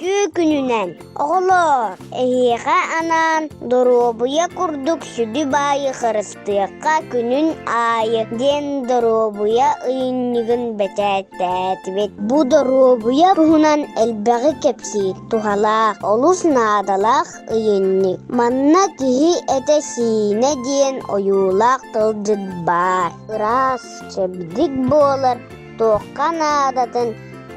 Үтүө күнүнэн, оҕолоор, эһиэхэ анаан доруобуйа курдук сүдү баайы харыстыахха күнүн аайы диэн доруобуйа ыйынньыгын бэчээттээтибит. Бу доруобуйа туһунан элбэҕи кэпсиир, туһалаах, олус наадалаах ыйынньык. Манна киһи этэ-сиинэ диэн ойуулаах тылдьыт баар. Ыраас, чэбдик буолар туохха наадатын,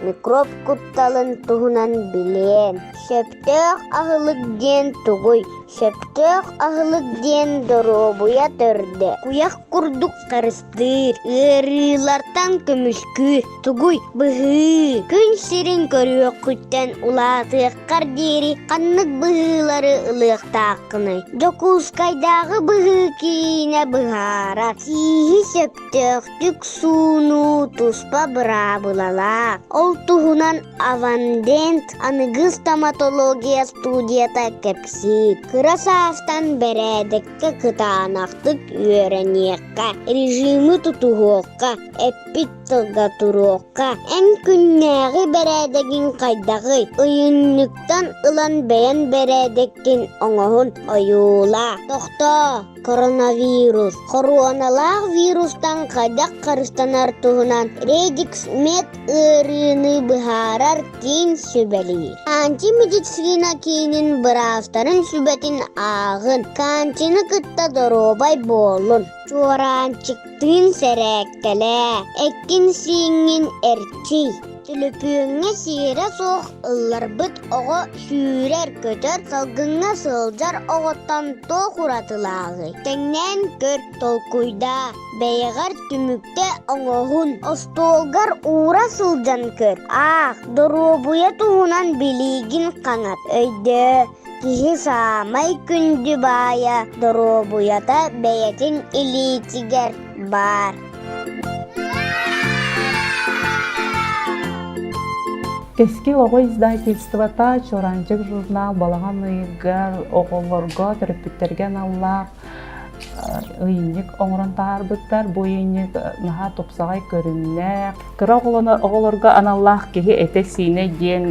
микроб кутталын туһунан билиэн. Сөптөөх аһылык диэн тугуй? Сөптөөх аһылык диэн доруобуйа төрдө. Куйах курдук харыстыыр, ыарыылартан көмүскүүр. Тугуй? Быһыы. Күн сирин көрүөххүттэн улаатыаххар диэри ханнык быһыылары ылыахтааххыный? Дьокуускайдааҕы быһыы киинэ быһаарар. Тииһи сөптөөхтүк суунуу туспа быраабылалаах. Ол туһунан Авандент аныгы стоматология студията кэпсиир. Кыра саастан бэрээдэккэ кытаанахтык үөрэниэххэ, режими тутуһуохха, эппит тылга туруохха. Эн күннээҕи бэрээдэгиҥ хайдаҕый? Ыйынньыктан ылан бэйэн бэрээдэккин оҥоһун ойуулаа. Тохтоо! Коронавирус хоруоналаах вирустан хайдах харыстанар туһунан Radix Med ыарыыны быһаарар киин сүбэлиир. Канчи медицина киинин быраастарын сүбэтин ааҕын, Канчины кытта доруобай буолун, Чуораанчыктыын сэрээккэлээ, эккин-сииҥҥин эрчий. Түлүпүөҥҥэ сиэрэ суох ылларбыт оҕо сүүрэр-көтөр, салгыҥҥа сылдьар оҕоттон туох уратылааҕый? Тэҥнээн көр, толкуйдаа, бэйэҕэр түмүктэ оҥоһун, остуолгар уура сылдьан көр, аах, доруобуйа туһунан билиигин хаҥат, өйдөө, киһи саамай күндү баайа доруобуйата бэйэтин илиитигэр баар. Кэскил оҕо издательствота Чуораанчык журнал балаҕан ыйыгар оҕолорго, төрөппүттэргэ аналлаах ыйынньык оҥорон таһаарбыттар. Бу ыйынньык наһаа тупсаҕай көрүҥнээх. Кыра оҕолорго аналлаах киһи этэ-сиинэ диэн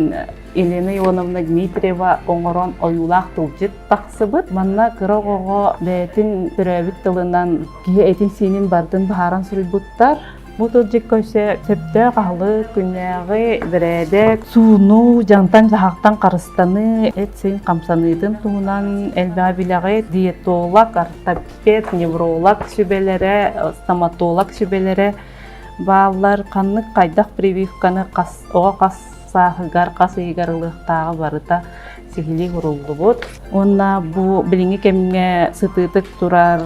Елена Ионовна Дмитриева оҥорон ойуулаах тылдьыт тахсыбыт. Манна кыра оҕоҕо бэйэтин төрөөбүт тылынан киһи этин-сиинин барытын быһааран суруйбуттар. Бу тылдьыкка өссө сөптөөх аһылык, күннээҕи бэрээдэк, суунуу, дьаҥтан-дьаһахтан харыстаныы, эт-сиин хамсаныытын туһунан элбэҕи билэҕит. Диетолог, ортопед, невролог сүбэлэрэ, стоматолог сүбэлэрэ бааллар. Ханнык хайдах прививканы хас оҕо хас сааһыгар, хас ыйыгар ылыахтааҕа барыта сиһилии уруллубут. Уонна бу билиҥҥи кэмҥэ сытыытык турар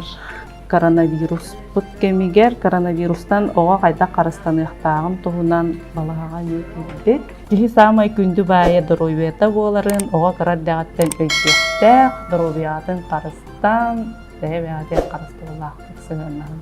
коронавируспут кэмигэр коронавирустан оҕо хайдах харыстаныахтааҕын туһунан балаһаҕа эмиэ киирбит. Киһи саамай күндү баайа доруобуйата буоларын оҕо кыра эрдэҕиттэн өйдүөхтээх, доруобуйатын харыстаан, бэйэ-бэйэҕитин харыстабыллаахтык сыһыаннаһын.